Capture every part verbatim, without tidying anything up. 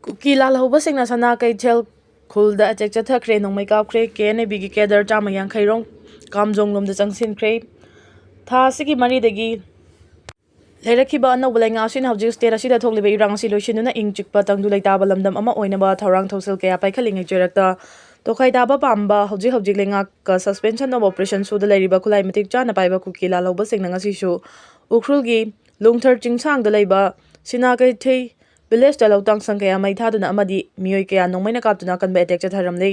ꯀꯨꯀꯤ ꯂꯥꯜꯍꯧꯕꯁꯤꯡꯅ ꯁꯅꯥ ꯀꯩꯊꯦꯜ ꯈꯨꯜꯗ ꯑꯦꯇꯦꯛ ꯆꯠꯊꯈ꯭ꯔꯦ꯫ ꯅꯣꯡꯃꯩ ꯀꯥꯞꯈ꯭ꯔꯦ꯫ ꯀꯦ ꯑꯦꯟ ꯑꯦ ꯕꯤꯒꯤ ꯀꯦꯗꯔ ꯆꯥꯝꯃ ꯌꯥꯡꯈꯩ ꯔꯣꯝ ꯀꯥꯝꯖꯣꯡ ꯂꯣꯝꯗ ꯆꯪꯁꯤꯟꯈ꯭ꯔꯦ꯫ ꯊꯥ ꯑꯁꯤꯒꯤ ꯃꯔꯤꯗꯒꯤ ꯂꯩꯔꯛꯈꯤꯕ ꯑꯅꯧꯕ ꯂꯩꯉꯥꯛ ꯑꯁꯤꯅ ꯍꯧꯖꯤꯛ ꯁ꯭ꯇꯦꯠ ꯑꯁꯤꯗ ꯊꯣꯛꯂꯤꯕ ꯏꯔꯥꯡ ꯑꯁꯤ ꯂꯣꯏꯁꯤꯟꯗꯨꯅ ꯏꯪ ꯆꯤꯛꯄ ꯇꯪꯗꯨ ꯂꯩꯇꯥꯕ ꯂꯝꯗꯝ ꯑꯃ ꯑꯣꯏꯅꯕ ꯊꯧꯔꯥꯡ ꯊꯧꯁꯤꯜ ꯀꯌꯥ ꯄꯥꯏꯈꯠꯂꯤꯉꯩ ꯆꯩꯔꯛꯇ ꯇꯣꯈꯥꯏ ꯇꯥꯕ ꯄꯥꯝꯕ ꯍꯧꯖꯤꯛ ꯍꯧꯖꯤꯛ ꯂꯩꯉꯥꯛꯀ suspension of operation ꯁꯨꯗ ꯂꯩꯔꯤꯕ ꯈꯨꯠꯂꯥꯏ ꯃꯇꯤꯛ ꯆꯥꯅ ꯄꯥꯏꯕ ꯀꯨꯀꯤ ꯂꯥꯜꯍꯧꯕꯁꯤꯡꯅ ꯉꯁꯤꯁꯨ ꯎꯈ꯭ꯔꯨꯜꯒꯤ ꯂꯨꯡꯊꯔ ꯆꯤꯡꯁꯥꯡꯗ ꯂꯩꯕ ꯁꯤꯅꯥ ꯀꯩꯊꯩ ꯚꯤꯂꯦꯖꯇ ꯂꯧ ꯇꯥꯡꯁꯪ ꯀꯌꯥ ꯃꯩ ꯊꯥꯗꯨꯅ ꯑꯃꯗꯤ ꯃꯤꯑꯣꯏ ꯀꯌꯥ ꯅꯣꯡꯃꯩꯅ ꯀꯥꯞꯇꯨꯅ ꯑꯀꯟꯕ ꯑꯦꯇꯦꯛ ꯆꯠꯊꯔꯝꯂꯤ꯫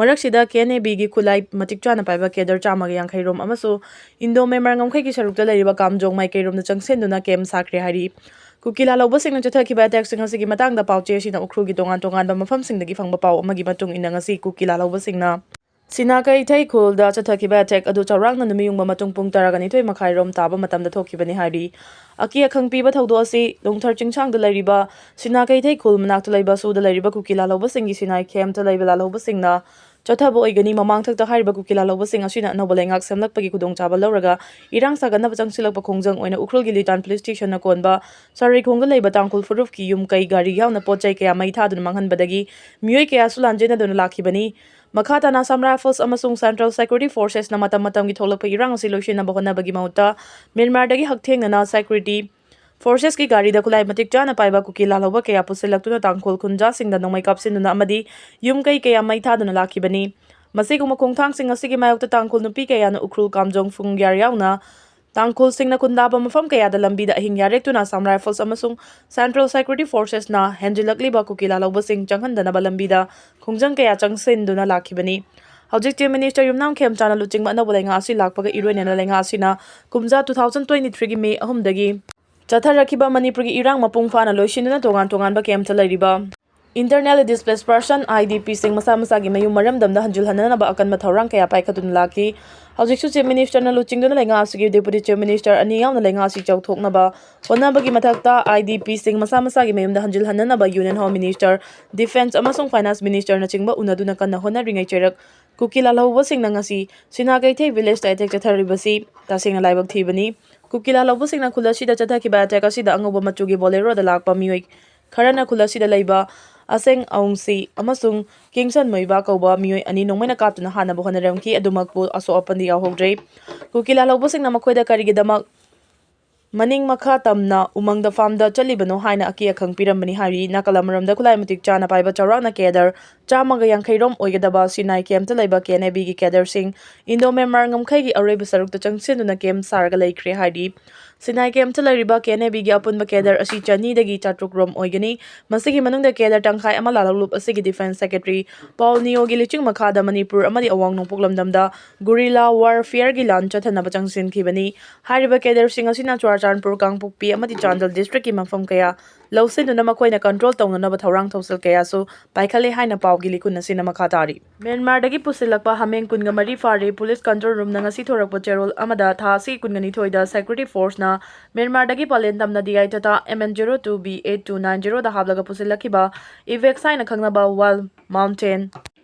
ꯃꯔꯛꯁꯤꯗ ꯀꯦ ꯑꯦꯟ ꯑꯦ ꯕꯤꯒꯤ ꯈꯨꯠꯂꯥꯏ ꯃꯇꯤꯛ ꯆꯥꯅ ꯄꯥꯏꯕ ꯀꯦꯗꯔ ꯆꯥꯝꯃꯒ ꯌꯥꯡꯈꯩ ꯔꯣꯝ ꯑꯃꯁꯨ ꯏꯟꯗꯣ ꯃꯦꯟꯃꯥꯔ ꯉꯝꯈꯩꯒꯤ ꯁꯔꯨꯛꯇ ꯂꯩꯔꯤꯕ ꯀꯥꯝꯖꯣꯡ ꯃꯥꯏꯀꯩꯔꯣꯝꯗ ꯆꯪꯁꯤꯟꯗꯨꯅ ꯀꯦꯝ ꯁꯥꯈ꯭ꯔꯦ ꯍꯥꯏꯔꯤ꯫ ꯀꯨꯀꯤ ꯂꯥꯜꯍꯧꯕꯁꯤꯡꯅ ꯆꯠꯊꯈꯤꯕ ꯑꯦꯇꯦꯛꯁꯤꯡ ꯑꯁꯤꯒꯤ ꯃꯇꯥꯡꯗ ꯄꯥꯎꯆꯦ ꯑꯁꯤꯅ ꯎꯈ꯭ꯔꯨꯜꯒꯤ ꯇꯣꯉꯥꯟ ꯇꯣꯉꯥꯟꯕ ꯃꯐꯝꯁꯤꯡꯗꯒꯤ ꯐꯪꯕ ꯄꯥꯎ ꯑꯃꯒꯤ ꯃꯇꯨꯡ ꯏꯟꯅ ꯉꯁꯤ ꯀꯨꯀꯤ ꯂꯥꯜꯍꯧꯕꯁꯤꯡꯅ ꯁꯤꯅꯥ ꯀꯩꯊꯩ ꯈꯨꯜꯗ ꯆꯠꯊꯈꯤꯕ ꯑꯦꯇꯦꯛ ꯑꯗꯨ ꯆꯥꯎꯔꯥꯛꯅ ꯅꯨꯃꯤꯠꯌꯨꯡꯕ ꯃꯇꯨꯡ ꯄꯨꯡ ꯇꯔꯥꯒ ꯅꯤꯊꯣꯏ ꯃꯈꯥꯏꯔꯣꯝ ꯇꯥꯕ ꯃꯇꯝꯗ ꯊꯣꯛꯈꯤꯕꯅꯤ ꯍꯥꯏꯔꯤ꯫ ꯑꯀꯤ ꯑꯈꯪ ꯄꯤꯕ ꯊꯧꯗꯣꯛ ꯑꯁꯤ ꯂꯨꯡꯊꯔ ꯆꯤꯡꯁꯥꯡꯗ ꯂꯩꯔꯤꯕ ꯁꯤꯅꯥ ꯀꯩꯊꯩ ꯈꯨꯜ ꯃꯅꯥꯛꯇ ꯂꯩꯕ ꯁꯨꯗ ꯂꯩꯔꯤꯕ ꯀꯨꯀꯤ ꯂꯥꯜꯍꯧꯕꯁꯤꯡꯒꯤ ꯁꯤꯅꯥꯏ ꯀꯦꯝꯇ ꯂꯩꯕ ꯂꯥꯜꯍꯧꯕꯁꯤꯡꯅ ꯆꯠꯊꯕ ꯑꯣꯏꯒꯅꯤ꯫ ꯃꯃꯥꯡꯊꯛꯇ ꯍꯥꯏꯔꯤꯕ ꯀꯨꯀꯤ ꯂꯥꯜꯍꯧꯕꯁꯤꯡ ꯑꯁꯤꯅ ꯑꯅꯧꯕ ꯂꯩꯉꯥꯛ ꯁꯦꯝꯂꯛꯄꯒꯤ ꯈꯨꯗꯣꯡꯆꯥꯕ ꯂꯧꯔꯒ ꯏꯔꯥꯡ ꯁꯥꯒꯠꯅꯕ ꯆꯪꯁꯤꯜꯂꯛꯄ ꯈꯣꯡꯖꯪ ꯑꯣꯏꯅ ꯎꯈ꯭ꯔꯨꯜꯒꯤ ꯂꯤꯇꯥꯟ ꯄꯨꯂꯤꯁ ꯁ꯭ꯇꯦꯁꯟꯅ ꯀꯣꯟꯕ ꯁꯔꯩꯈꯣꯡꯗ ꯂꯩꯕ ꯇꯥꯡꯈꯨꯜ ꯐꯨꯔꯨꯞꯀꯤ ꯌꯨꯝ ꯀꯩ ꯒꯥꯔꯤ ꯌꯥꯎꯅ ꯄꯣꯠ ꯆꯩ ꯀꯌꯥ ꯃꯩ ꯊꯥꯗꯨꯅ ꯃꯥꯡꯍꯟꯕꯗꯒꯤ ꯃꯤꯑꯣꯏ ꯀꯌꯥꯁꯨ ꯂꯥꯟꯖꯦꯟꯅꯗꯨꯅ ꯂꯥꯛꯈꯤꯕꯅꯤ꯫ ꯃꯈꯥ ꯇꯥꯅ ꯑꯁꯥꯝ ꯔꯥꯏꯐꯜꯁ ꯑꯃꯁꯨꯡ ꯁꯦꯟꯇ꯭ꯔꯦꯜ ꯁꯦꯀ꯭ꯌꯨꯔꯤꯇꯤ ꯐꯣꯔꯁꯦꯁꯅ ꯃꯇꯝ ꯃꯇꯝꯒꯤ ꯊꯣꯛꯂꯛꯄ ꯏꯔꯥꯡ ꯑꯁꯤ ꯂꯣꯏꯁꯤꯟꯅꯕ ꯍꯣꯠꯅꯕꯒꯤ ꯃꯍꯨꯠꯇ ꯃ꯭ꯌꯥꯟꯃꯥꯔꯗꯒꯤ ꯍꯛꯊꯦꯡꯅꯅ ꯁꯦꯀ꯭ꯌꯨꯔꯤꯇꯤ ꯐꯣꯔꯁꯦꯁꯀꯤ ꯒꯥꯔꯤꯗ ꯈꯨꯠꯂꯥꯏ ꯃꯇꯤꯛ ꯆꯥꯅ ꯄꯥꯏꯕ ꯀꯨꯀꯤ ꯂꯥꯜꯍꯧꯕ ꯀꯌꯥ ꯄꯨꯁꯤꯜꯂꯛꯇꯨꯅ ꯇꯥꯡꯈꯨꯜ ꯈꯨꯟꯖꯥꯁꯤꯡꯗ ꯅꯣꯡꯃꯩ ꯀꯥꯞꯁꯤꯟꯗꯨꯅ ꯑꯃꯗꯤ ꯌꯨꯝ ꯀꯩ ꯀꯌꯥ ꯃꯩ ꯊꯥꯗꯨꯅ ꯂꯥꯛꯈꯤꯕꯅꯤ꯫ ꯃꯁꯤꯒꯨꯝꯕ ꯈꯣꯡꯊꯥꯡꯁꯤꯡ ꯑꯁꯤꯒꯤ ꯃꯥꯌꯣꯛꯇ ꯇꯥꯡꯈꯨꯜ ꯅꯨꯄꯤ ꯀꯌꯥꯅ ꯎꯈ꯭ꯔꯨꯜ ꯀꯥꯝꯖꯣꯡ ꯐꯨꯡꯌꯥꯔ ꯌꯥꯎꯅ ꯇꯥꯡꯈꯨꯜꯁꯤꯡꯅ ꯈꯨꯟꯗꯥꯕ ꯃꯐꯝ ꯀꯌꯥꯗ ꯂꯝꯕꯤꯗ ꯑꯍꯤꯡ ꯌꯥꯔꯦꯛꯇꯨꯅ ꯑꯁꯥꯝ ꯔꯥꯏꯐꯜꯁ ꯑꯃꯁꯨꯡ ꯁꯦꯟꯇ꯭ꯔꯦꯜ ꯁꯦꯀ꯭ꯌꯨꯔꯤꯇꯤ ꯐꯣꯔꯁꯦꯁꯅ ꯍꯦꯟꯖꯤꯜꯂꯛꯂꯤꯕ ꯀꯨꯀꯤ ꯂꯥꯜꯍꯧꯕꯁꯤꯡ ꯆꯪꯍꯟꯗꯅꯕ ꯂꯝꯕꯤꯗ ꯈꯣꯡꯖꯪ ꯀꯌꯥ ꯆꯪꯁꯤꯟꯗꯨꯅ ꯂꯥꯛꯈꯤꯕꯅꯤ꯫ ꯍꯧꯖꯤꯛ ꯆꯤꯐ ꯃꯤꯅꯤꯁꯇꯔ ꯌꯨꯝꯅꯥꯝ ꯈꯦꯝꯆꯥꯟꯅ ꯂꯨꯆꯤꯡꯕ ꯑꯅꯧꯕ ꯂꯩꯉꯥꯛ ꯑꯁꯤ ꯂꯥꯛꯄꯒ ꯏꯔꯣꯏꯅꯅ ꯂꯩꯉꯥꯛ ꯑꯁꯤꯅ ꯀꯨꯝꯖꯥ two thousand twenty three ꯒꯤ ꯃꯦ ꯑꯍꯨꯝꯗꯒꯤ ꯆꯠꯊꯔꯛꯈꯤꯕ ꯃꯅꯤꯄꯨꯔꯒꯤ ꯏꯔꯥꯡ ꯃꯄꯨꯡ ꯐꯥꯅ ꯂꯣꯏꯁꯤꯟꯗꯨꯅ ꯇꯣꯉꯥꯟ ꯇꯣꯉꯥꯟꯕ ꯀꯦꯝꯇ ꯂꯩꯔꯤꯕ internally displaced person, I D P ꯁꯤꯡ ꯃꯁꯥ ꯃꯁꯥꯒꯤ ꯃꯌꯨꯝ ꯃꯔꯝꯗꯝꯗ ꯍꯟꯖꯤꯜꯍꯟꯅꯅꯕ ꯑꯀꯟꯕ ꯊꯧꯔꯥꯡ ꯀꯌꯥ ꯄꯥꯏꯈꯠꯇꯨꯅ ꯂꯥꯛꯈꯤ꯫ ꯍꯧꯖꯤꯛꯁꯨ ꯆꯤꯐ ꯃꯤꯅꯤꯁꯇꯔꯅ ꯂꯨꯆꯤꯡꯗꯨꯅ ꯂꯩꯉꯥꯛ ꯑꯁꯤꯒꯤ ꯗꯦꯄꯨꯇꯤ ꯆꯤꯐ ꯃꯤꯅꯤꯁꯇꯔ ꯑꯅꯤ ꯌꯥꯎꯅ ꯂꯩꯉꯥꯛ ꯑꯁꯤ ꯆꯥꯎꯊꯣꯛꯅꯕ ꯍꯣꯠꯅꯕꯒꯤ ꯃꯊꯛꯇ, I D P ꯁꯤꯡ ꯃꯁꯥ ꯃꯁꯥꯒꯤ ꯃꯌꯨꯝꯗ ꯍꯟꯖꯤꯜꯍꯟꯅꯅꯕ ꯌꯨꯅꯤꯌꯟ ꯍꯣꯝ ꯃꯤꯅꯤꯁꯇꯔ, ꯗꯤꯐꯦꯟꯁ ꯑꯃꯁꯨꯡ ꯐꯥꯏꯅꯥꯟꯁ ꯃꯤꯅꯤꯁꯇꯔꯅꯆꯤꯡꯕ ꯎꯅꯗꯨꯅ ꯀꯟꯅ ꯍꯣꯠꯅꯔꯤꯉꯩ ꯆꯩꯔꯛ ꯀꯨꯀꯤ ꯂꯥꯜꯍꯧꯕꯁꯤꯡꯅ ꯉꯁꯤ ꯁꯤꯅꯥ ꯀꯩꯊꯩ ꯚꯤꯂꯦꯖꯇ ꯑꯦꯇꯦꯛ ꯆꯠꯊꯔꯤꯕꯁꯤ ꯇꯁꯦꯡꯅ ꯂꯥꯏꯕꯛ ꯊꯤꯕꯅꯤ꯫ ꯀꯨꯀꯤ ꯂꯥꯜꯍꯧꯕꯁꯤꯡꯅ ꯈꯨꯜ ꯑꯁꯤꯗ ꯆꯠꯊꯈꯤꯕ ꯑꯦꯇꯦꯛ ꯑꯁꯤꯗ ꯑꯉꯧꯕ ꯃꯆꯨꯒꯤ ꯕꯣꯂꯦꯔꯣꯗ ꯂꯥꯛꯄ ꯃꯤꯑꯣꯏ ꯈꯔꯅ ꯈꯨꯜ ꯑꯁꯤꯗ ꯂꯩꯕ ꯑꯁꯦꯡ ꯑꯎꯡꯁꯤ ꯑꯃꯁꯨꯡ ꯀꯤꯡꯁꯟ ꯃꯣꯏꯕꯥ ꯀꯧꯕ ꯃꯤꯑꯣꯏ ꯑꯅꯤ ꯅꯣꯡꯃꯩꯅ ꯀꯥꯞꯇꯨꯅ ꯍꯥꯠꯅꯕ ꯍꯣꯠꯅꯔꯝꯈꯤ꯫ ꯑꯗꯨꯃꯛꯄꯨ ꯑꯁꯣꯛ ꯑꯄꯟꯗꯤ ꯌꯥꯎꯍꯧꯗ꯭ꯔꯦ꯫ ꯀꯨꯀꯤ ꯂꯥꯜꯍꯧꯕꯁꯤꯡꯅ ꯃꯈꯣꯏꯗ ꯀꯔꯤꯒꯤꯗꯃꯛ ꯃꯅꯤꯡ ꯃꯈꯥ ꯇꯝꯅ ꯎꯃꯪꯗ ꯐꯥꯝꯗ ꯆꯠꯂꯤꯕꯅꯣ ꯍꯥꯏꯅ ꯑꯀꯤ ꯑꯈꯪ ꯄꯤꯔꯝꯕꯅꯤ ꯍꯥꯏꯔꯤ꯫ ꯅꯥꯀꯜ ꯑꯃꯔꯣꯝꯗ ꯈꯨꯠꯂꯥꯏ ꯃꯇꯤꯛ ꯆꯥꯅ ꯄꯥꯏꯕ ꯆꯥꯎꯔꯥꯛꯅ ꯀꯦꯗꯔ ꯆꯥꯝꯃꯒ ꯌꯥꯡꯈꯩ ꯔꯣꯝ ꯑꯣꯏꯒꯗꯕ ꯁꯤꯅꯥꯏ ꯀꯦꯝꯞꯇ ꯂꯩꯕ ꯀꯦ ꯑꯦꯟ ꯑꯦ ꯕꯤꯒꯤ ꯀꯦꯗꯔꯁꯤꯡ ꯏꯟꯗꯣ ꯃ꯭ꯌꯥꯟꯃꯥꯔ ꯉꯝꯈꯩꯒꯤ ꯑꯔꯣꯏꯕ ꯁꯔꯨꯛꯇ ꯆꯪꯁꯤꯟꯗꯨꯅ ꯀꯦꯝꯞ ꯁꯥꯔꯒ ꯂꯩꯈ꯭ꯔꯦ ꯍꯥꯏꯔꯤ꯫ ꯁꯤꯅꯥꯏ ꯀꯦꯝꯞꯇ ꯂꯩꯔꯤꯕ ꯀꯦ ꯑꯦꯟ ꯑꯦ ꯕꯤꯒꯤ ꯑꯄꯨꯟꯕ ꯀꯦꯗꯔ ꯑꯁꯤ ꯆꯅꯤꯗꯒꯤ ꯆꯥꯇ꯭ꯔꯨꯛ ꯔꯣꯝ ꯑꯣꯏꯒꯅꯤ꯫ ꯃꯁꯤꯒꯤ ꯃꯅꯨꯡꯗ ꯀꯦꯗꯔ ꯇꯪꯈꯥꯏ ꯑꯃ ꯂꯥꯜꯍꯧꯂꯨꯞ ꯑꯁꯤꯒꯤ ꯗꯤꯐꯦꯟꯁ ꯁꯦꯀ꯭ꯔꯦꯇꯔꯤ ꯄꯥꯎꯜ ꯅꯤꯌꯣꯒꯤ ꯂꯨꯆꯤꯡ ꯃꯈꯥꯗ ꯃꯅꯤꯄꯨꯔ ꯑꯃꯗꯤ ꯑꯋꯥꯡ ꯅꯣꯡꯄꯣꯛ ꯂꯝꯗꯝꯗ ꯒꯨꯔꯤꯂꯥ ꯋꯥꯔꯐꯤꯌꯔꯒꯤ ꯂꯥꯟ ꯆꯠꯊꯅꯕ ꯆꯪꯁꯤꯟꯈꯤꯕꯅꯤ꯫ ꯍꯥꯏꯔꯤꯕ ꯀꯦꯗꯔꯁꯤꯡ ꯑꯁꯤꯅ ꯆꯨꯔꯥꯆꯥꯟꯄꯨꯔ, ꯀꯥꯡꯄꯣꯛꯄꯤ ꯑꯃꯗꯤ ꯆꯥꯟꯗꯦꯜ ꯗꯤꯁꯇ꯭ꯔꯤꯛꯀꯤ ꯃꯐꯝ ꯀꯌꯥ ꯂꯧꯁꯤꯟꯗꯨꯅ ꯃꯈꯣꯏꯅ ꯀꯟꯇ꯭ꯔꯣꯜ ꯇꯧꯅꯅꯕ ꯊꯧꯔꯥꯡ ꯊꯧꯁꯤꯜ ꯀꯌꯥꯁꯨ ꯄꯥꯏꯈꯠꯂꯦ ꯍꯥꯏꯅ ꯄꯥꯎꯒꯤ ꯂꯤꯀꯨꯟ ꯑꯁꯤꯅ ꯃꯈꯥ ꯇꯥꯔꯤ꯫ ꯃ꯭ꯌꯥꯟꯃꯥꯔꯗꯒꯤ ꯄꯨꯁꯤꯜꯂꯛꯄ ꯍꯥꯃꯦꯡ ꯀꯨꯟꯒ ꯃꯔꯤ ꯐꯥꯔꯦ꯫ ꯄꯨꯂꯤꯁ ꯀꯟꯇ꯭ꯔꯣꯜ ꯔꯨꯝꯅ ꯉꯁꯤ ꯊꯣꯔꯛꯄ ꯆꯦꯔꯣꯜ ꯑꯃꯗ ꯊꯥ ꯑꯁꯤ ꯀꯨꯟꯒ ꯅꯤꯊꯣꯏꯗ ꯁꯦꯀ꯭ꯌꯨꯔꯤꯇꯤ ꯐꯣꯔꯁꯅ ꯃ꯭ꯌꯥꯟꯃꯥꯔꯗꯒꯤ ꯄꯥꯂꯦꯟ ꯇꯝꯅ D I Tata M N zero two B eight two nine ꯖꯦꯔꯣꯗ ꯍꯥꯞꯂꯒ ꯄꯨꯁꯤꯜꯂꯛꯈꯤꯕ ꯏꯕꯦꯛꯁ ꯍꯥꯏꯅ ꯈꯪꯅꯕ ꯋꯥꯏꯜ ꯃꯥꯎꯟꯇꯦꯟ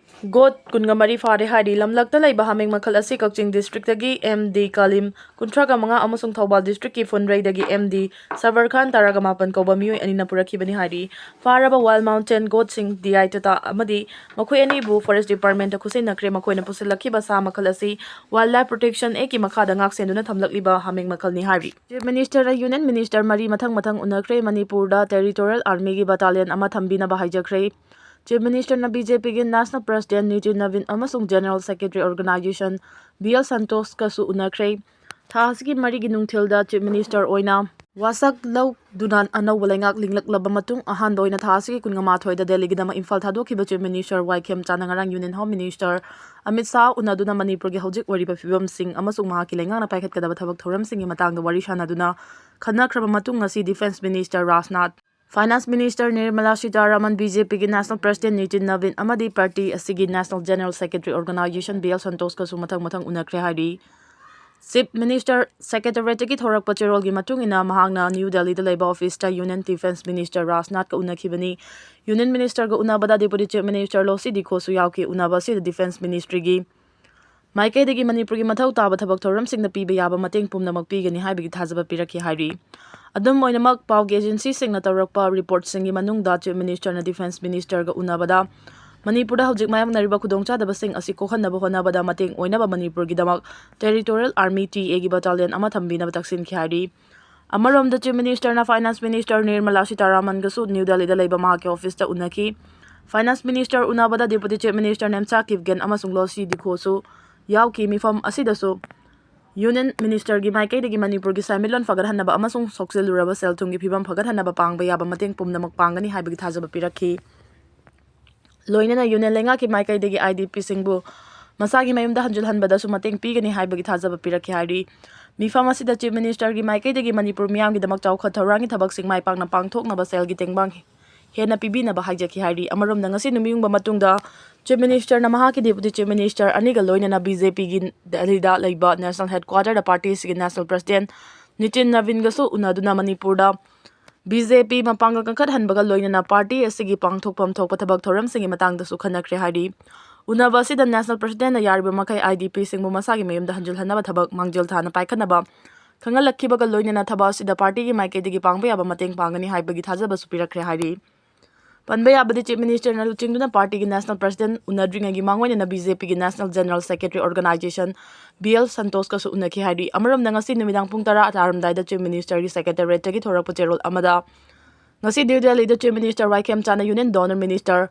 ꯒꯣꯠ ꯀꯨꯟꯒ ꯃꯔꯤ ꯐꯥꯔꯦ ꯍꯥꯏꯔꯤ꯫ ꯂꯝꯂꯛꯇ ꯂꯩꯕ ꯍꯥꯃꯦꯡ ꯃꯈꯜ ꯑꯁꯤ ꯀꯛꯆꯤꯡ ꯗꯤꯁꯇ꯭ꯔꯤꯛꯇꯒꯤ ꯑꯦꯝ ꯗꯤ ꯀꯥꯂꯤꯝ ꯀꯨꯟꯊ꯭ꯔꯥꯒ ꯃꯉꯥ ꯑꯃꯁꯨꯡ ꯊꯧꯕꯥꯜ ꯗꯤꯁꯇ꯭ꯔꯤꯛꯀꯤ ꯐꯨꯟꯗ꯭ꯔꯩꯗꯒꯤ ꯑꯦꯝ ꯗꯤ ꯁꯕꯔ ꯈꯥꯟ ꯇꯔꯥꯒ ꯃꯥꯄꯟ ꯀꯧꯕ ꯃꯤꯑꯣꯏ ꯑꯅꯤꯅ ꯄꯨꯔꯛꯈꯤꯕꯅꯤ ꯍꯥꯏꯔꯤ꯫ ꯐꯥꯔꯕ ꯋꯥꯏꯜ ꯃꯥꯎꯟꯇꯦꯟ ꯒꯣꯠꯁꯤꯡ ꯗꯤ ꯑꯥꯏ ꯇꯥꯇꯥ ꯑꯃꯗꯤ ꯃꯈꯣꯏ ꯑꯅꯤꯕꯨ ꯐꯣꯔꯦꯁ ꯗꯤꯄꯥꯔꯠꯃꯦꯟꯇ ꯈꯨꯠꯁꯤꯟꯅꯈ꯭ꯔꯦ꯫ ꯃꯈꯣꯏꯅ ꯄꯨꯁꯤꯜꯂꯛꯈꯤꯕ ꯁꯥ ꯃꯈꯜ ꯑꯁꯤ ꯋꯥꯏꯜ ꯂꯥꯏꯐ ꯄ꯭ꯔꯣꯇꯦꯛꯁꯟ ꯑꯦꯛꯀꯤ ꯃꯈꯥꯗ ꯉꯥꯛꯁꯦꯟꯗꯨꯅ ꯊꯝꯂꯛꯂꯤꯕ ꯍꯥꯃꯦꯡ ꯃꯈꯜꯅꯤ ꯍꯥꯏꯔꯤ꯫ ꯆꯤꯐ ꯃꯤꯅꯤꯁꯇꯔꯗ ꯌꯨꯅꯤꯌꯟ ꯃꯤꯅꯤꯁꯇꯔ ꯃꯔꯤ ꯃꯊꯪ ꯃꯊꯪ ꯎꯅꯈ꯭ꯔꯦ꯫ ꯃꯅꯤꯄꯨꯔꯗ ꯇꯦꯔꯤꯇꯣꯔꯤꯌꯦꯜ ꯑꯥꯔꯃꯤꯒꯤ ꯕꯇꯥꯂꯤꯌꯟ ꯑꯃ ꯊꯝꯕꯤꯅꯕ ꯍꯥꯏꯖꯈ꯭ꯔꯦ꯫ ꯆꯤꯐ ꯃꯤꯅꯤꯁꯇꯔꯅ ꯕꯤ ꯖꯦ ꯄꯤꯒꯤ ꯅꯦꯁꯅꯦꯜ ꯄ꯭ꯔꯦꯁꯤꯗꯦꯟꯠ ꯅꯤꯇꯤꯟ ꯅꯕꯤꯟ ꯑꯃꯁꯨꯡ general secretary organisation B L ꯁꯟꯇꯣꯁꯀꯁꯨ ꯎꯅꯈ꯭ꯔꯦ꯫ ꯊꯥ ꯑꯁꯤꯒꯤ ꯃꯔꯤꯒꯤ ꯅꯨꯡꯊꯤꯜꯗ ꯆꯤꯐ ꯃꯤꯅꯤꯁꯇꯔ ꯑꯣꯏꯅ ꯋꯥꯁꯛ ꯂꯧꯗꯨꯅ ꯑꯅꯧꯕ ꯂꯩꯉꯥꯛ ꯂꯤꯡꯂꯛꯂꯕ ꯃꯇꯨꯡ ꯑꯍꯥꯟꯕ ꯑꯣꯏꯅ ꯊꯥ ꯑꯁꯤꯒꯤ ꯀꯨꯟꯃꯉꯥ ꯃꯥꯊꯣꯏꯗ ꯗꯦꯜꯂꯤꯒꯤꯗꯃꯛ ꯏꯝꯐꯥꯜ ꯊꯥꯗꯣꯛꯈꯤꯕ ꯆꯤꯐ ꯃꯤꯅꯤꯁꯇꯔ ꯋꯥꯏ ꯈꯦꯝꯆꯥꯟꯅ ꯉꯔꯥꯡ union home minister Amit Shah ꯎꯅꯗꯨꯅ ꯃꯅꯤꯄꯨꯔꯒꯤ ꯍꯧꯖꯤꯛ ꯑꯣꯏꯔꯤꯕ ꯐꯤꯕꯝꯁꯤꯡ ꯑꯃꯁꯨꯡ ꯃꯍꯥꯛꯀꯤ ꯂꯩꯉꯥꯛꯅ ꯄꯥꯏꯈꯠꯀꯗꯕ ꯊꯕꯛ ꯊꯧꯔꯝꯁꯤꯡꯒꯤ ꯃꯇꯥꯡꯗ ꯋꯥꯔꯤ ꯁꯥꯟꯅꯗꯨꯅ ꯈꯟꯅꯈ꯭ꯔꯕ ꯃꯇꯨꯡ ꯉꯁꯤ defence minister Rajnath, finance minister Nirmala Sitharaman, B J ꯄꯤꯒꯤ ꯅꯦꯁꯅꯦꯜ ꯄ꯭ꯔꯦꯁꯤꯗꯦꯟꯠ ꯅꯤꯇꯤꯟ ꯅꯕꯤꯟ ꯑꯃꯗꯤ ꯄꯥꯔꯇꯤ ꯑꯁꯤꯒꯤ national general secretary organisation B L ꯁꯟꯇꯣꯁꯀꯁꯨ ꯃꯊꯪ ꯃꯊꯪ ꯎꯅꯈ꯭ꯔꯦ ꯍꯥꯏꯔꯤ꯫ ꯆꯤꯐ ꯃꯤꯅꯤꯁꯇꯔ ꯁꯦꯀ꯭ꯔꯦꯇꯔꯤꯌꯦꯠꯇꯒꯤ ꯊꯣꯔꯛꯄ ꯆꯦꯔꯣꯜꯒꯤ ꯃꯇꯨꯡ ꯏꯟꯅ ꯃꯍꯥꯛꯅ ꯅ꯭ꯌꯨ ꯗꯦꯜꯂꯤꯗ ꯂꯩꯕ ꯑꯣꯐꯤꯁꯇ ꯌꯨꯅꯤꯌꯟ ꯗꯤꯐꯦꯟꯁ ꯃꯤꯅꯤꯁꯇꯔ ꯔꯥꯖꯅꯥꯊꯀ ꯎꯅꯈꯤꯕꯅꯤ꯫ ꯌꯨꯅꯤꯌꯟ ꯃꯤꯅꯤꯁꯇꯔꯒ ꯎꯅꯕꯗ ꯗꯦꯄꯨꯇꯤ ꯆꯤꯐ ꯃꯤꯅꯤꯁꯇꯔ ꯂꯣꯁꯤ ꯗꯤꯈꯣꯁꯨ ꯌꯥꯎꯈꯤ꯫ ꯎꯅꯕ ꯑꯁꯤꯗ ꯗꯤꯐꯦꯟꯁ ꯃꯤꯅꯤꯁꯇ꯭ꯔꯤꯒꯤ ꯃꯥꯏꯀꯩꯗꯒꯤ ꯃꯅꯤꯄꯨꯔꯒꯤ ꯃꯊꯧ ꯇꯥꯕ ꯊꯕꯛ ꯊꯧꯔꯝꯁꯤꯡꯗ ꯄꯤꯕ ꯌꯥꯕ ꯃꯇꯦꯡ ꯄꯨꯝꯅꯃꯛ ꯄꯤꯒꯅꯤ ꯍꯥꯏꯕꯒꯤ ꯊꯥꯖꯕ ꯄꯤꯔꯛꯈꯤ ꯍꯥꯏꯔꯤ꯫ ꯑꯗꯨꯝ ꯑꯣꯏꯅꯃꯛ, ꯄꯥꯎꯒꯤ ꯑꯦꯖꯦꯟꯁꯤꯁꯤꯡꯅ ꯇꯧꯔꯛꯄ ꯔꯤꯄꯣꯔꯠꯁꯤꯡꯒꯤ ꯃꯅꯨꯡꯗ Chief Ministerꯅ Defence Ministerꯒ ꯎꯅꯕꯗ ꯃꯅꯤꯄꯨꯔꯗ ꯍꯧꯖꯤꯛ ꯃꯥꯌꯣꯛꯅꯔꯤꯕ ꯈꯨꯗꯣꯡꯆꯥꯗꯕꯁꯤꯡ ꯑꯁꯤ ꯀꯣꯛꯍꯟꯅꯕ ꯍꯣꯠꯅꯕꯗ ꯃꯇꯦꯡ ꯑꯣꯏꯅꯕ ꯃꯅꯤꯄꯨꯔꯒꯤꯗꯃꯛ Territorial Army TA ꯒꯤ battalion ꯑꯃ ꯊꯝꯕꯤꯅꯕ ꯇꯛꯁꯤꯟꯈꯤ ꯍꯥꯏꯔꯤ꯫ ꯑꯃꯔꯣꯝꯗ, Chief Ministerꯅ Finance Minister Nirmala Sitharamanꯒꯁꯨ ꯅ꯭ꯌꯨ ꯗꯦꯜꯂꯤꯗ ꯂꯩꯕ ꯃꯍꯥꯛꯀꯤ ꯑꯣꯐꯤꯁꯇ ꯎꯅꯈꯤ꯫ Finance Minister ꯎꯅꯕꯗ Deputy Chief Minister Nemcha Kipgen ꯑꯃꯁꯨꯡ Lo Sii Dikhosu ꯌꯥꯎꯈꯤ꯫ ꯃꯤꯐꯝ ꯑꯁꯤꯗꯁꯨ Union Ministerꯒꯤ ꯃꯥꯏꯀꯩꯗꯒꯤ ꯃꯅꯤꯄꯨꯔꯒꯤ ꯁꯦꯟꯃꯤꯠꯂꯣꯟ ꯐꯒꯠꯍꯟꯅꯕ ꯑꯃꯁꯨꯡ ꯁꯣꯛꯆꯤꯜꯂꯨꯔꯕ ꯁꯦꯜ-ꯊꯨꯝꯒꯤ ꯐꯤꯕꯝ ꯐꯒꯠꯍꯟꯅꯕ ꯄꯥꯡꯕ ꯌꯥꯕ ꯃꯇꯦꯡ ꯄꯨꯝꯅꯃꯛ ꯄꯥꯡꯒꯅꯤ ꯍꯥꯏꯕꯒꯤ ꯊꯥꯖꯕ ꯄꯤꯔꯛꯈꯤ꯫ ꯂꯣꯏꯅꯅ Union ꯂꯩꯉꯥꯛꯀꯤ ꯃꯥꯏꯀꯩꯗꯒꯤ IDPꯁꯤꯡꯕꯨ ꯃꯁꯥꯒꯤ ꯃꯌꯨꯝꯗ ꯍꯟꯖꯤꯜꯍꯟꯕꯗꯁꯨ ꯃꯇꯦꯡ ꯄꯤꯒꯅꯤ ꯍꯥꯏꯕꯒꯤ ꯊꯥꯖꯕ ꯄꯤꯔꯛꯈꯤ ꯍꯥꯏꯔꯤ꯫ ꯃꯤꯐꯝ ꯑꯁꯤꯗ Chief Ministerꯒꯤ ꯃꯥꯏꯀꯩꯗꯒꯤ ꯃꯅꯤꯄꯨꯔ ꯃꯤꯌꯥꯝꯒꯤꯗꯃꯛ ꯆꯥꯎꯈꯠ ꯊꯧꯔꯥꯡꯒꯤ ꯊꯕꯛꯁꯤꯡ ꯃꯥꯏ ꯄꯥꯛꯅ ꯄꯥꯡꯊꯣꯛꯅꯕ ꯁꯦꯜꯒꯤ ꯇꯦꯡꯕꯥꯡ ꯍꯦꯟꯅ ꯄꯤꯕꯤꯅꯕ ꯍꯥꯏꯖꯈꯤ ꯍꯥꯏꯔꯤ꯫ ꯑꯃꯔꯣꯝꯗ, ꯉꯁꯤ ꯅꯨꯃꯤꯠ ꯌꯨꯡꯕ ꯃꯇꯨꯡꯗ Chief Ministerꯅ ꯃꯍꯥꯛꯀꯤ Deputy Chief Minister ꯑꯅꯤꯒ ꯂꯣꯏꯅꯅ BJPꯒꯤ ꯗꯦꯜꯂꯤꯗ ꯂꯩꯕ National Headquarterꯗ party ꯑꯁꯤꯒꯤ National President Nitin Nabinꯒꯁꯨ ꯎꯅꯗꯨꯅ ꯃꯅꯤꯄꯨꯔꯗ BJP ꯃꯄꯥꯡꯒꯜ ꯀꯟꯈꯠꯍꯟꯕꯒ ꯂꯣꯏꯅꯅ party ꯑꯁꯤꯒꯤ ꯄꯥꯡꯊꯣꯛꯐꯝ ꯊꯣꯛꯄ ꯊꯕꯛ ꯊꯧꯔꯝꯁꯤꯡꯒꯤ ꯃꯇꯥꯡꯗꯁꯨ ꯈꯟꯅꯈ꯭ꯔꯦ ꯍꯥꯏꯔꯤ꯫ ꯎꯅꯕ ꯑꯁꯤꯗ National Presidentꯅ ꯌꯥꯔꯤꯕ ꯃꯈꯩ IDPꯁꯤꯡꯕꯨ ꯃꯁꯥꯒꯤ ꯃꯌꯨꯝꯗ ꯍꯟꯖꯤꯜꯍꯟꯅꯕ ꯊꯕꯛ ꯃꯥꯡꯖꯤꯜ ꯊꯥꯅ ꯄꯥꯏꯈꯠꯅꯕ ꯈꯪꯍꯜꯂꯛꯈꯤꯕꯒ ꯂꯣꯏꯅꯅ ꯊꯕꯛ ꯑꯁꯤꯗ partyꯒꯤ ꯃꯥꯏꯀꯩꯗꯒꯤ ꯄꯥꯡꯕ ꯌꯥꯕ ꯃꯇꯦꯡ ꯄꯥꯡꯒꯅꯤ ꯍꯥꯏꯕꯒꯤ ꯊꯥꯖꯕꯁꯨ ꯄꯤꯔꯛꯈ꯭ꯔꯦ ꯍꯥꯏꯔꯤ꯫ ꯄꯟꯕ ꯌꯥꯕꯗꯤ, Chief Ministerꯅ ꯂꯨꯆꯤꯡꯗꯨꯅ partyꯒꯤ National President ꯎꯅꯗ꯭ꯔꯤꯉꯩꯒꯤ ꯃꯥꯡꯑꯣꯏꯅꯅ BJPꯒꯤ National General Secretary Organization B L Santoshꯀꯁꯨ ꯎꯅꯈꯤ ꯍꯥꯏꯔꯤ꯫ ꯑꯃꯔꯣꯝꯗ, ꯉꯁꯤ ꯅꯨꯃꯤꯗꯥꯡ ꯄꯨꯡ ꯇꯔꯥ ꯇꯥꯔꯝꯗꯥꯏꯗ Chief Ministerꯒꯤ Secretariatꯇꯒꯤ ꯊꯣꯔꯛꯄ ꯆꯦꯔꯣꯜ ꯑꯃꯗ, ꯉꯁꯤ ꯅ꯭ꯌꯨ ꯗꯦꯜꯂꯤꯗ Chief Minister ꯋꯥꯏ ꯈꯦꯝꯆꯥꯟꯅ Union Donor Minister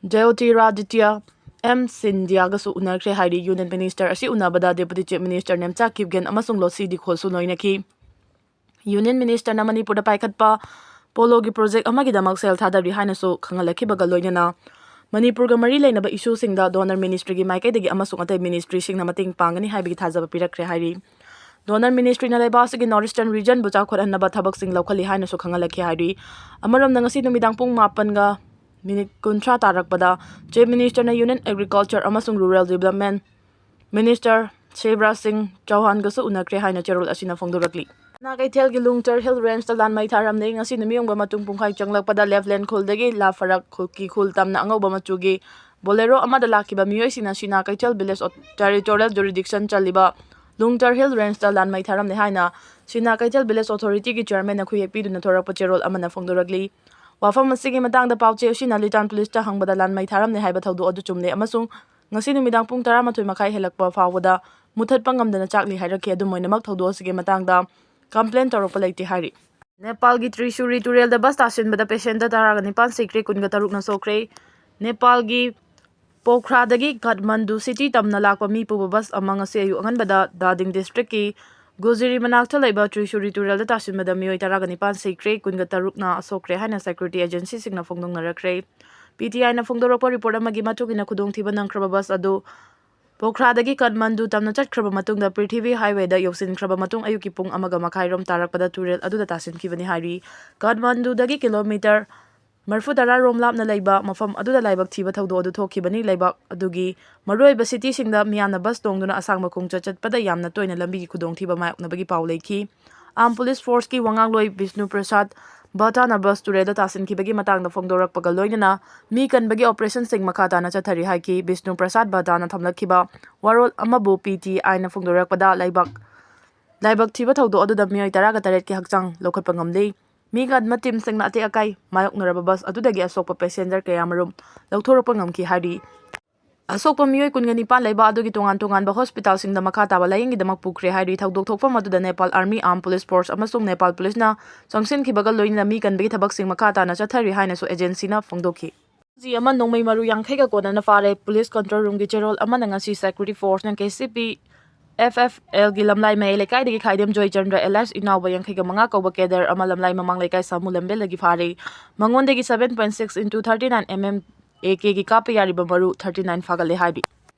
Jyotiraditya M Scindiaꯒꯁꯨ ꯎꯅꯈ꯭ꯔꯦ ꯍꯥꯏꯔꯤ꯫ Union Minister ꯑꯁꯤ ꯎꯅꯕꯗ Deputy Chief Minister Nemcha Kipgen ꯑꯃꯁꯨꯡ Lo Sii Dikhosu ꯂꯣꯏꯅꯈꯤ꯫ Union Ministerꯅ ꯃꯅꯤꯄꯨꯔꯗ ꯄꯥꯏꯈꯠꯄ poloꯒꯤ project ꯑꯃꯒꯤꯗꯃꯛ ꯁꯦꯜ ꯊꯥꯗꯔꯤ ꯍꯥꯏꯅꯁꯨ ꯈꯪꯍꯜꯂꯛꯈꯤꯕꯒ ꯂꯣꯏꯅꯅ, ꯃꯅꯤꯄꯨꯔꯒ ꯃꯔꯤ ꯂꯩꯅꯕ issueꯁꯤꯡꯗ Donor Ministryꯒꯤ ꯃꯥꯏꯀꯩꯗꯒꯤ ꯑꯃꯁꯨꯡ ꯑꯇꯩ ministryꯁꯤꯡꯅ ꯃꯇꯦꯡ ꯄꯥꯡꯒꯅꯤ ꯍꯥꯏꯕꯒꯤ ꯊꯥꯖꯕ ꯄꯤꯔꯛꯈ꯭ꯔꯦ ꯍꯥꯏꯔꯤ꯫ Donor Ministryꯅ ꯂꯩꯕꯥꯛ ꯑꯁꯤꯒꯤ North Eastern regionꯕꯨ ꯆꯥꯎꯈꯠꯍꯟꯅꯕ ꯊꯕꯛꯁꯤꯡ ꯂꯧꯈꯠꯂꯤ ꯍꯥꯏꯅꯁꯨ ꯈꯪꯍꯜꯂꯛꯈꯤ ꯍꯥꯏꯔꯤ꯫ ꯑꯃꯔꯣꯝꯗ, ꯉꯁꯤ ꯅꯨꯃꯤꯗꯥꯡ ꯄꯨꯡ ꯃꯥꯄꯟꯒ minute ꯀꯨꯟꯊ꯭ꯔꯥ ꯇꯥꯔꯛꯄꯗ Chief Ministerꯅ Union Agriculture ꯑꯃꯁꯨꯡ Rural Development Minister Shivraj Singh Chauhanꯒꯁꯨ ꯎꯅꯈ꯭ꯔꯦ ꯍꯥꯏꯅ ꯆꯦꯔꯣꯜ ꯑꯁꯤꯅ ꯐꯣꯡꯗꯣꯔꯛꯂꯤ꯫ ꯄꯠꯅꯥ ꯀꯩꯊꯦꯜꯒꯤ ꯂꯨꯡꯇꯔ Hill Rangeꯇ ꯂꯥꯟꯃꯩ ꯊꯥꯔꯝꯂꯦ꯫ ꯉꯁꯤ ꯅꯨꯃꯤꯠ ꯌꯨꯡꯕ ꯃꯇꯨꯡ ꯄꯨꯡꯈꯥꯏ ꯆꯪꯂꯛꯄꯗ Left Lane ꯈꯨꯜꯗꯒꯤ ꯂꯥꯐꯔꯛ ꯈꯨꯜꯒꯤ ꯈꯨꯜ ꯇꯝꯅ ꯑꯉꯧꯕ ꯃꯆꯨꯒꯤ ꯕꯣꯂꯦꯔꯣ ꯑꯃꯗ ꯂꯥꯛꯈꯤꯕ ꯃꯤꯑꯣꯏꯁꯤꯡꯅ ꯁꯤꯅꯥ ꯀꯩꯊꯦꯜ ꯚꯤꯂꯦꯖ ꯑꯣ-, ꯇꯦꯔꯤꯇꯣꯔꯤꯌꯦꯜ ꯖꯨꯔꯤꯗꯤꯛꯁꯟ ꯆꯜꯂꯤꯕ ꯂꯨꯡꯇꯔ ꯍꯤꯜ ꯔꯦꯟꯖꯇ ꯂꯥꯟꯃꯩ ꯊꯥꯔꯝꯂꯦ ꯍꯥꯏꯅ ꯁꯤꯅꯥ ꯀꯩꯊꯦꯜ ꯚꯤꯂꯦꯖ ꯑꯣꯊꯣꯔꯤꯇꯤꯒꯤ ꯆꯤꯌꯔꯃꯦꯟꯅ ꯈꯨꯌꯦꯛ ꯄꯤꯗꯨꯅ ꯊꯣꯔꯛꯄ ꯆꯦꯔꯣꯜ ꯑꯃꯅ ꯐꯣꯡꯗꯣꯔꯛꯂꯤ꯫ ꯋꯥꯐꯝ ꯑꯁꯤꯒꯤ ꯃꯇꯥꯡꯗ ꯄꯥꯎꯆꯦ ꯑꯁꯤꯅ ꯂꯤꯇꯥꯟ ꯄꯨꯂꯤꯁꯇ ꯍꯪꯕꯗ ꯂꯥꯟꯃꯩ ꯊꯥꯔꯝꯂꯦ ꯍꯥꯏꯕ ꯊꯧꯗꯣꯛ ꯑꯗꯨ ꯆꯨꯝꯂꯦ ꯑꯃꯁꯨꯡ ꯉꯁꯤ ꯅꯨꯃꯤꯗꯥꯡ ꯄꯨꯡ ꯇꯔꯥꯃꯥꯊꯣꯏ ꯃꯈꯥꯏ ꯍꯦꯜꯂꯛꯄ ꯐꯥꯎꯕꯗ ꯃꯨꯊꯠꯄ ꯉꯝꯗꯅ ꯆꯥꯛꯂꯤ ꯍꯥꯏꯔꯛꯈꯤ꯫ ꯑꯗꯨꯝ ꯑꯣꯏꯅꯃꯛ, ꯊꯧꯗꯣꯛ ꯑꯁꯤꯒꯤ ꯃꯇꯥꯡꯗ ꯀꯝꯄ꯭ꯂꯦꯟ ꯇꯧꯔꯛꯄ ꯂꯩꯇꯦ ꯍꯥꯏꯔꯤ꯫ ꯅꯦꯄꯥꯜꯒꯤ ꯇ꯭ꯔꯤꯁꯨꯔꯤ ꯇꯨꯔꯦꯜꯗ ꯕꯁ ꯇꯥꯁꯤꯟꯕꯗ ꯄꯦꯁꯦꯟꯖꯔ ꯇꯔꯥꯒ ꯅꯤꯄꯥꯟ ꯁꯤꯈ꯭ꯔꯦ, ꯀꯨꯟꯒ ꯇꯔꯨꯛꯅ ꯁꯣꯛꯈ꯭ꯔꯦ꯫ ꯅꯦꯄꯥꯜꯒꯤ ꯄꯣꯈ꯭ꯔꯥꯗꯒꯤ ꯀꯥꯊꯃꯟꯗꯨ ꯁꯤꯇꯤ ꯇꯝꯅ ꯂꯥꯛꯄ ꯃꯤ ꯄꯨꯕ ꯕꯁ ꯑꯃ ꯉꯁꯤ ꯑꯌꯨꯛ ꯑꯉꯟꯕꯗ ꯗꯥꯗꯤꯡ ꯗꯤꯁꯇ꯭ꯔꯤꯛꯀꯤ ꯒꯨꯖꯤꯔꯤ ꯃꯅꯥꯛꯇ ꯂꯩꯕ ꯇ꯭ꯔꯤꯁꯨꯔꯤ ꯇꯨꯔꯦꯜꯗ ꯇꯥꯁꯤꯟꯕꯗ ꯃꯤꯑꯣꯏ ꯇꯔꯥꯒ ꯅꯤꯄꯥꯟ ꯁꯤꯈ꯭ꯔꯦ, ꯀꯨꯟꯒ ꯇꯔꯨꯛꯅ ꯁꯣꯛꯈ꯭ꯔꯦ ꯍꯥꯏꯅ ꯁꯦꯀ꯭ꯌꯨꯔꯤꯇꯤ ꯑꯦꯖꯦꯟꯁꯤꯁꯤꯡꯅ ꯐꯣꯡꯗꯣꯛꯅꯔꯛꯈ꯭ꯔꯦ꯫ ꯄꯤ ꯇꯤ ꯑꯥꯏꯅ ꯐꯣꯡꯗꯣꯔꯛꯄ ꯔꯤꯄꯣꯔꯠ ꯑꯃꯒꯤ ꯃꯇꯨꯡ ꯏꯟꯅ, ꯈꯨꯗꯣꯡꯊꯤꯕ ꯅꯪꯈ꯭ꯔꯕ ꯕꯁ ꯑꯗꯨ ꯄꯣꯈ꯭ꯔꯥꯗꯒꯤ ꯀꯥꯊꯃꯟꯗꯨ ꯇꯝꯅ ꯆꯠꯈ꯭ꯔꯕ ꯃꯇꯨꯡꯗ ꯄ꯭ꯔꯤꯊꯤꯕꯤ ꯍꯥꯏꯋꯦꯗ ꯌꯧꯁꯤꯟꯈ꯭ꯔꯕ ꯃꯇꯨꯡ ꯑꯌꯨꯛꯀꯤ ꯄꯨꯡ ꯑꯃꯒ ꯃꯈꯥꯏꯔꯣꯝ ꯇꯥꯔꯛꯄꯗ ꯇꯨꯔꯦꯜ ꯑꯗꯨꯗ ꯇꯥꯁꯤꯟꯈꯤꯕꯅꯤ ꯍꯥꯏꯔꯤ꯫ ꯀꯥꯊꯃꯟꯗꯨꯗꯒꯤ ꯀꯤꯂꯣꯃꯤꯇꯔ ꯃꯔꯤꯐꯨ ꯇꯔꯥ ꯔꯣꯝ ꯂꯥꯞꯅ ꯂꯩꯕ ꯃꯐꯝ ꯑꯗꯨꯗ ꯂꯥꯏꯕꯛ ꯊꯤꯕ ꯊꯧꯗꯣꯛ ꯑꯗꯨ ꯊꯣꯛꯈꯤꯕꯅꯤ꯫ ꯂꯩꯕꯥꯛ ꯑꯗꯨꯒꯤ ꯃꯔꯨꯑꯣꯏꯕ ꯁꯤꯇꯤꯁꯤꯡꯗ ꯃꯤꯌꯥꯝꯅ ꯕꯁ ꯇꯣꯡꯗꯨꯅ ꯑꯁꯥꯡꯕ ꯈꯣꯡꯆꯠ ꯆꯠꯄꯗ ꯌꯥꯝꯅ ꯇꯣꯏꯅ ꯂꯝꯕꯤꯒꯤ ꯈꯨꯗꯣꯡꯊꯤꯕ ꯃꯥꯌꯣꯛꯅꯕꯒꯤ ꯄꯥꯎ ꯂꯩꯈꯤ꯫ ꯑꯥꯝ ꯄꯨꯂꯤꯁ ꯐꯣꯔꯁꯀꯤ ꯋꯥꯉꯥꯡꯂꯣꯏ ꯕꯤꯁꯅꯨ ꯄ꯭ꯔꯁꯥꯗ ꯚꯇꯥꯅ ꯕꯁ ꯇꯨꯔꯦꯜꯗ ꯇꯥꯁꯤꯟꯈꯤꯕꯒꯤ ꯃꯇꯥꯡꯗ ꯐꯣꯡꯗꯣꯔꯛꯄꯒ ꯂꯣꯏꯅꯅ ꯃꯤ ꯀꯟꯕꯒꯤ ꯑꯣꯄꯔꯦꯁꯟꯁꯤꯡ ꯃꯈꯥ ꯇꯥꯅ ꯆꯠꯊꯔꯤ ꯍꯥꯏꯈꯤ꯫ ꯕꯤꯁꯅꯨ ꯄ꯭ꯔꯁꯥꯗ ꯚꯇꯥꯅ ꯊꯝꯂꯛꯈꯤꯕ ꯋꯥꯔꯣꯜ ꯑꯃꯕꯨ ꯄꯤ ꯇꯤ ꯑꯥꯏꯅ ꯐꯣꯡꯗꯣꯔꯛꯄꯗ ꯂꯩꯕꯥꯛ, ꯂꯥꯏꯕꯛ ꯊꯤꯕ ꯊꯧꯗꯣꯛ ꯑꯗꯨꯗ ꯃꯤꯑꯣꯏ ꯇꯔꯥꯒ ꯇꯔꯦꯠꯀꯤ ꯍꯛꯆꯥꯡ ꯂꯧꯈꯠꯄ ꯉꯝꯂꯤ꯫ ꯃꯤ ꯀꯟꯕ ꯇꯤꯝꯁꯤꯡꯅ ꯑꯇꯦꯛ ꯑꯀꯥꯏ ꯃꯥꯌꯣꯛꯅꯔꯕ ꯕꯁ ꯑꯗꯨꯗꯒꯤ ꯑꯁꯣꯛꯄ ꯄꯦꯁꯦꯟꯖꯔ ꯀꯌꯥꯃꯔꯨꯝ ꯂꯧꯊꯣꯔꯛꯄ ꯉꯝꯈꯤ ꯍꯥꯏꯔꯤ꯫ ꯑꯁꯣꯛꯄ ꯃꯤꯑꯣꯏ ꯀꯨꯟꯒ ꯅꯤꯄꯥꯟ ꯂꯩꯕ ꯑꯗꯨꯒꯤ ꯇꯣꯉꯥꯟ ꯇꯣꯉꯥꯟꯕ ꯍꯣꯁꯄꯤꯇꯥꯜꯁꯤꯡꯗ ꯃꯈꯥ ꯇꯥꯕ ꯂꯥꯌꯦꯡꯒꯤꯗꯃꯛ ꯄꯨꯈ꯭ꯔꯦ ꯍꯥꯏꯔꯤ꯫ ꯊꯧꯗꯣꯛ ꯊꯣꯛꯐꯝ ꯑꯗꯨꯗ ꯅꯦꯄꯥꯜ ꯑꯥꯔꯃꯤ, ꯑꯥꯝ ꯄꯨꯂꯤꯁ ꯐꯣꯔꯁ ꯑꯃꯁꯨꯡ ꯅꯦꯄꯥꯜ ꯄꯨꯂꯤꯁꯅ ꯆꯪꯁꯤꯟꯈꯤꯕꯒ ꯂꯣꯏꯅꯅ ꯃꯤ ꯀꯟꯕꯒꯤ ꯊꯕꯛꯁꯤꯡ ꯃꯈꯥ ꯇꯥꯅ ꯆꯠꯊꯔꯤ ꯍꯥꯏꯅꯁꯨ ꯑꯦꯖꯦꯟꯁꯤꯅ ꯐꯣꯡꯗꯣꯛꯈꯤ꯫ ꯀꯦ ꯖꯤ ꯑꯃ ꯅꯣꯡꯃꯩ ꯃꯔꯨ ꯌꯥꯡꯈꯩꯒ ꯀꯣꯟꯅꯅ ꯐꯥꯔꯦ꯫ ꯄꯨꯂꯤꯁ ꯀꯟꯇ꯭ꯔꯣꯜ ꯔꯨꯝꯒꯤ ꯆꯦꯔꯣꯜ ꯑꯃꯅ ꯉꯁꯤ security ꯐꯣꯔꯁꯅ K C P F F ꯑꯦꯜꯒꯤ ꯂꯝꯂꯥꯏ ꯃꯌꯥꯏ ꯂꯩꯀꯥꯏꯗꯒꯤ ꯈꯥꯏꯗꯦꯝ ꯖꯣꯏꯆꯟꯗ꯭ꯔ ꯑꯦꯂꯥꯏꯁ ꯏꯅꯥꯎꯕ ꯌꯥꯡꯈꯩꯒ ꯃꯉꯥ ꯀꯧꯕ ꯀꯦꯗꯔ ꯑꯃ ꯂꯝꯂꯥꯏ ꯃꯃꯥꯡ ꯂꯩꯀꯥꯏ ꯁꯥꯃꯨ ꯂꯝꯕꯦꯜꯗꯒꯤ ꯐꯥꯔꯦ꯫ ꯃꯉꯣꯟꯗꯒꯤ seven point six into thirty nine M M A Kꯒꯤ ꯀꯥꯞꯄ ꯌꯥꯔꯤꯕ ꯃꯔꯨ thirty nine ꯐꯥꯒꯠꯂꯦ ꯍꯥꯏꯔꯤ꯫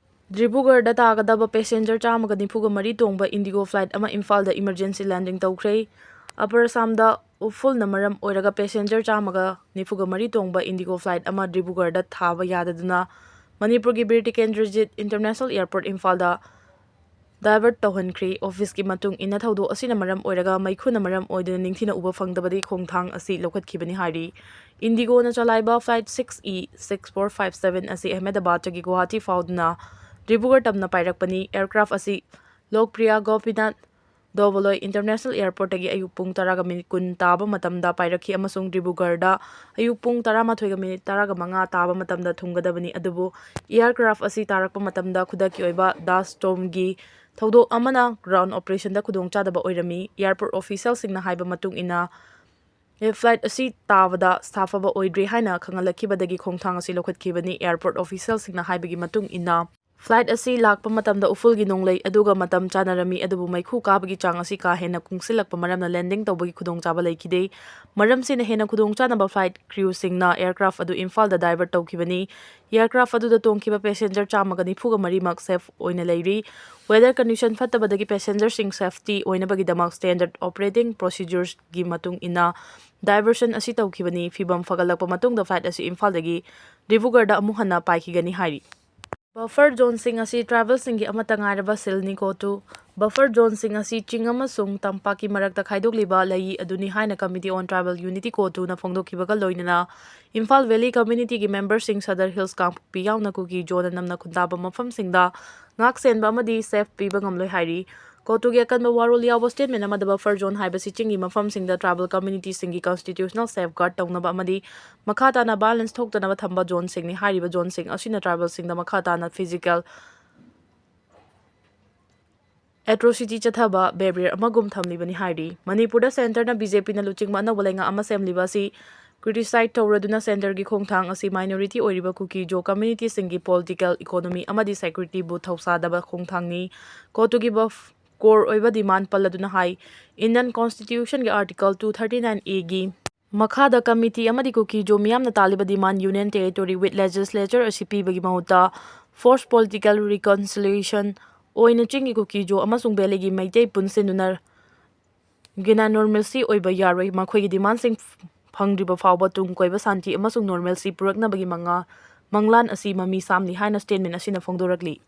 ꯗꯤꯕ꯭ꯔꯨꯒꯔꯗ ꯇꯥꯒꯗꯕ ꯄꯦꯁꯦꯟꯖꯔ ꯆꯥꯝꯃꯒ ꯅꯤꯐꯨꯒ ꯃꯔꯤ ꯇꯣꯡꯕ ꯏꯟꯗꯤꯒꯣ ꯐ꯭ꯂꯥꯏꯠ ꯑꯃ ꯏꯝꯐꯥꯜꯗ ꯏꯃꯔꯖꯦꯟꯁꯤ ꯂꯦꯟꯗꯤꯡ ꯇꯧꯈ꯭ꯔꯦ꯫ ꯑꯄꯔ ꯑꯁꯥꯝꯗ ꯎꯐꯨꯜꯅ ꯃꯔꯝ ꯑꯣꯏꯔꯒ ꯄꯦꯁꯦꯟꯖꯔ ꯆꯥꯝꯃꯒ ꯅꯤꯐꯨꯒ ꯃꯔꯤ ꯇꯣꯡꯕ ꯏꯟꯗꯤꯒꯣ ꯐ꯭ꯂꯥꯏꯠ ꯑꯃ ꯗꯤꯕ꯭ꯔꯨꯒꯔꯗ ꯊꯥꯕ ꯌꯥꯗꯗꯨꯅ ꯃꯅꯤꯄꯨꯔꯒꯤ ꯕꯤꯔ ꯇꯤꯀꯦꯟꯗ꯭ꯔꯖꯤꯠ ꯏꯟꯇꯔꯅꯦꯁꯅꯦꯜ ꯑꯦꯌꯔꯄꯣꯔꯠ ꯏꯝꯐꯥꯜꯗ divert ꯇꯧꯍꯟꯈ꯭ꯔꯦ꯫ ꯑꯣꯐꯤꯁꯀꯤ ꯃꯇꯨꯡ ꯏꯟꯅ ꯊꯧꯗꯣꯛ ꯑꯁꯤꯅ ꯃꯔꯝ ꯑꯣꯏꯔꯒ ꯃꯩꯈꯨꯅ ꯃꯔꯝ ꯑꯣꯏꯗꯨꯅ ꯅꯤꯡꯊꯤꯅ ꯎꯕ ꯐꯪꯗꯕꯗꯒꯤ ꯈꯣꯡꯊꯥꯡ ꯑꯁꯤ ꯂꯧꯈꯠꯈꯤꯕꯅꯤ ꯍꯥꯏꯔꯤ꯫ ꯏꯟꯗꯤꯒꯣꯅ ꯆꯂꯥꯏꯕ flight six E six four five seven ꯑꯁꯤ ꯑꯍꯃꯦꯗꯕꯥꯗꯇꯒꯤ ꯒꯨꯋꯥꯍꯥꯇꯤ ꯐꯥꯎꯗꯨꯅ ꯗꯤꯕ꯭ꯔꯨꯒꯔ ꯇꯝꯅ ꯄꯥꯏꯔꯛꯄꯅꯤ꯫ Aircraft ꯑꯁꯤ ꯂꯣꯛꯄ꯭ꯔꯤꯌꯥ ꯒꯣꯄꯤꯅꯥꯊ ꯗꯣꯕꯣꯂꯣꯏ International Airportꯇꯒꯤ ꯑꯌꯨꯛ ꯄꯨꯡ ꯇꯔꯥꯒ ꯃꯤꯅꯤꯠ ꯀꯨꯟ ꯇꯥꯕ ꯃꯇꯝꯗ ꯄꯥꯏꯔꯛꯈꯤ ꯑꯃꯁꯨꯡ ꯗꯤꯕ꯭ꯔꯨꯒꯔꯗ ꯑꯌꯨꯛ ꯄꯨꯡ ꯇꯔꯥꯃꯥꯊꯣꯏꯒ ꯃꯤꯅꯤꯠ ꯇꯔꯥꯒ ꯃꯉꯥ ꯇꯥꯕ ꯃꯇꯝꯗ ꯊꯨꯡꯒꯗꯕꯅꯤ꯫ ꯑꯗꯨꯕꯨ aircraft ꯑꯁꯤ ꯇꯥꯔꯛꯄ ꯃꯇꯝꯗ ꯈꯨꯗꯛꯀꯤ ꯑꯣꯏꯕ dust stormꯒꯤ ꯊꯧꯗꯣꯛ ꯑꯃꯅ ground operationꯗ ꯈꯨꯗꯣꯡꯆꯥꯗꯕ ꯑꯣꯏꯔꯝꯃꯤ꯫ Airport officialꯁꯤꯡꯅ ꯍꯥꯏꯕ ꯃꯇꯨꯡ ꯏꯟꯅ, flight ꯑꯁꯤ ꯇꯥꯕꯗ ꯁꯥꯐꯕ ꯑꯣꯏꯗ꯭ꯔꯤ ꯍꯥꯏꯅ ꯈꯪꯍꯜꯂꯛꯈꯤꯕꯗꯒꯤ ꯈꯣꯡꯊꯥꯡ ꯑꯁꯤ ꯂꯧꯈꯠꯈꯤꯕꯅꯤ꯫ Airport officialꯁꯤꯡꯅ ꯍꯥꯏꯕꯒꯤ ꯃꯇꯨꯡ ꯏꯟꯅ, flight ꯑꯁꯤ ꯂꯥꯛꯄ ꯃꯇꯝꯗ ꯎꯐꯨꯜꯒꯤ ꯅꯣꯡꯂꯩ ꯑꯗꯨꯒ ꯃꯇꯝ ꯆꯥꯅꯔꯝꯃꯤ, ꯑꯗꯨꯕꯨ ꯃꯩꯈꯨ ꯀꯥꯕꯒꯤ ꯆꯥꯡ ꯑꯁꯤ ꯀꯥ ꯍꯦꯟꯅ ꯀꯨꯡꯁꯤꯜꯂꯛꯄ ꯃꯔꯝꯅ landing ꯇꯧꯕꯒꯤ ꯈꯨꯗꯣꯡꯆꯥꯕ ꯂꯩꯈꯤꯗꯦ꯫ ꯃꯔꯝꯁꯤꯅ ꯍꯦꯟꯅ ꯈꯨꯗꯣꯡꯆꯥꯅꯕ flight crewꯁꯤꯡꯅ aircraft ꯑꯗꯨ ꯏꯝꯐꯥꯜꯗ divert ꯇꯧꯈꯤꯕꯅꯤ꯫ Aircraft ꯑꯗꯨꯗ ꯇꯣꯡꯈꯤꯕ passenger ꯆꯥꯝꯃꯒ ꯅꯤꯐꯨꯒ ꯃꯔꯤꯃꯛ safe ꯑꯣꯏꯅ ꯂꯩꯔꯤ꯫ Weather condition ꯐꯠꯇꯕꯗꯒꯤ passengerꯁꯤꯡ safety ꯑꯣꯏꯅꯕꯒꯤꯗꯃꯛ standard operating proceduresꯒꯤ ꯃꯇꯨꯡ ꯏꯟꯅ diversion ꯑꯁꯤ ꯇꯧꯈꯤꯕꯅꯤ꯫ ꯐꯤꯕꯝ ꯐꯒꯠꯂꯛꯄ ꯃꯇꯨꯡꯗ flight ꯑꯁꯤ ꯏꯝꯐꯥꯜꯗꯒꯤ ꯗꯤꯕ꯭ꯔꯨꯒꯔꯗ ꯑꯃꯨꯛ ꯍꯟꯅ ꯄꯥꯏꯈꯤꯒꯅꯤ ꯍꯥꯏꯔꯤ꯫ Buffer zoneꯁꯤꯡ ꯑꯁꯤ tribalꯁꯤꯡꯒꯤ ꯑꯃꯠꯇ ꯉꯥꯏꯔꯕ ꯁꯤꯜꯅꯤ꯫ ꯀꯣꯇꯨ, buffer zoneꯁꯤꯡ ꯑꯁꯤ ꯆꯤꯡ ꯑꯃꯁꯨꯡ ꯇꯝꯄꯥꯛꯀꯤ ꯃꯔꯛꯇ ꯈꯥꯏꯗꯣꯛꯂꯤꯕ ꯂꯩꯏ ꯑꯗꯨꯅꯤ ꯍꯥꯏꯅ Committee on Tribal Unity ꯀꯣꯇꯨꯅ ꯐꯣꯡꯗꯣꯛꯈꯤꯕꯒ ꯂꯣꯏꯅꯅ ꯏꯝꯐꯥꯜ Valley communityꯒꯤ memberꯁꯤꯡ ꯁꯗꯔ ꯍꯤꯜꯁ, ꯀꯥꯡꯄꯣꯛꯄꯤ ꯌꯥꯎꯅ ꯀꯨꯀꯤ ꯖꯣꯟꯅ ꯅꯝꯅ ꯈꯨꯟꯗꯥꯕ ꯃꯐꯝꯁꯤꯡꯗ ꯉꯥꯛ ꯁꯦꯟꯕ ꯑꯃꯗꯤ safe ꯄꯤꯕ ꯉꯝꯂꯣꯏ ꯍꯥꯏꯔꯤ꯫ ꯀꯣꯇꯨꯒꯤ ꯑꯀꯟꯕ ꯋꯥꯔꯣꯜ ꯌꯥꯎꯕ statement ꯑꯃꯗ buffer zone ꯍꯥꯏꯕꯁꯤ ꯆꯤꯡꯒꯤ ꯃꯐꯝꯁꯤꯡꯗ tribal communityꯁꯤꯡꯒꯤ constitutional safeguard ꯇꯧꯅꯕ ꯑꯃꯗꯤ ꯃꯈꯥ ꯇꯥꯅ violence ꯊꯣꯛꯇꯅꯕ ꯊꯝꯕ zoneꯁꯤꯡꯅꯤ꯫ ꯍꯥꯏꯔꯤꯕ zoneꯁꯤꯡ ꯑꯁꯤꯅ tribalꯁꯤꯡꯗ ꯃꯈꯥ ꯇꯥꯅ physical atrocity ꯆꯠꯊꯕ barrier ꯑꯃꯒꯨꯝ ꯊꯝꯂꯤꯕꯅꯤ ꯍꯥꯏꯔꯤ꯫ ꯃꯅꯤꯄꯨꯔꯗ centreꯅ BJPꯅ ꯂꯨꯆꯤꯡꯕ ꯑꯅꯧꯕ ꯂꯩꯉꯥꯛ ꯑꯃ ꯁꯦꯝꯂꯤꯕ ꯑꯁꯤ criticize ꯇꯧꯔꯗꯨꯅ centreꯒꯤ ꯈꯣꯡꯊꯥꯡ ꯑꯁꯤ minority ꯑꯣꯏꯔꯤꯕ ꯀꯨꯀꯤ ꯖꯣ communityꯁꯤꯡꯒꯤ political, economy ꯑꯃꯗꯤ securityꯕꯨ ꯊꯧꯁꯥꯗꯕ ꯈꯣꯡꯊꯥꯡꯅꯤ꯫ ꯀꯣꯇꯨꯒꯤ buf-, core ꯑꯣꯏꯕ demand ꯄꯜꯂꯗꯨꯅ ꯍꯥꯏ, Indian Constitutionꯒꯤ Article two thirty nine Aꯒꯤ ꯃꯈꯥꯗ committee ꯑꯃꯗꯤ ꯀꯨꯀꯤ ꯖꯣ ꯃꯤꯌꯥꯝꯅ ꯇꯥꯜꯂꯤꯕ demand Union Territory with Legislature ꯑꯁꯤ ꯄꯤꯕꯒꯤ ꯃꯍꯨꯠꯇ force political reconciliation ꯑꯣꯏꯅ ꯆꯤꯡꯒꯤ ꯀꯨꯀꯤ ꯖꯣ ꯑꯃꯁꯨꯡ valleyꯒꯤ ꯃꯩꯇꯩ ꯄꯨꯟꯁꯤꯟꯗꯨꯅ ꯒꯤꯅ normalcy ꯑꯣꯏꯕ ꯌꯥꯔꯣꯏ꯫ ꯃꯈꯣꯏꯒꯤ demandꯁꯤꯡ ꯐꯪꯗ꯭ꯔꯤꯕ ꯐꯥꯎꯕ ꯇꯨꯡ ꯀꯣꯏꯕ ꯁꯥꯟꯇꯤ ꯑꯃꯁꯨꯡ normalcy ꯄꯨꯔꯛꯅꯕꯒꯤ ꯃꯉꯥ-, ꯃꯪꯂꯥꯟ ꯑꯁꯤ ꯃꯃꯤ ꯁꯥꯝꯂꯤ ꯍꯥꯏꯅ statement ꯑꯁꯤꯅ ꯐꯣꯡꯗꯣꯔꯛꯂꯤ꯫